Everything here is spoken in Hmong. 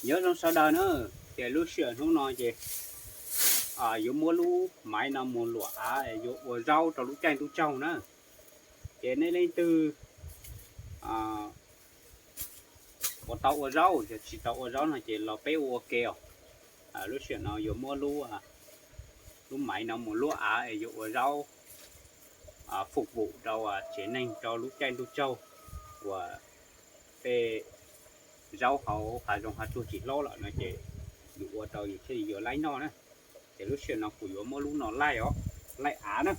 Nyob zoo sawv daws na, ces lub sij hawm hnub no ces yuav muab lub maiv no mus luam av es yuav ua zaub rau lub caij ntuj tsaug na. Ces nej leej twg uas tau ua zaub, yog tsis tau ua zaub no ces los peb ua ua ke os. Lub sij hawm no yuav muab lub maiv no mus luam av es yuav ua zaub fwm vum rau tsev neeg rau lub caij ntuj tsaug uas tej zaub hauv hav zoov hav tsuag tsis hlob lawm no ces yus ua rau yus thiaj li yuav laib noj na. Ces lub sij hawm no kuv yuav muab lub no laij os, laij av na.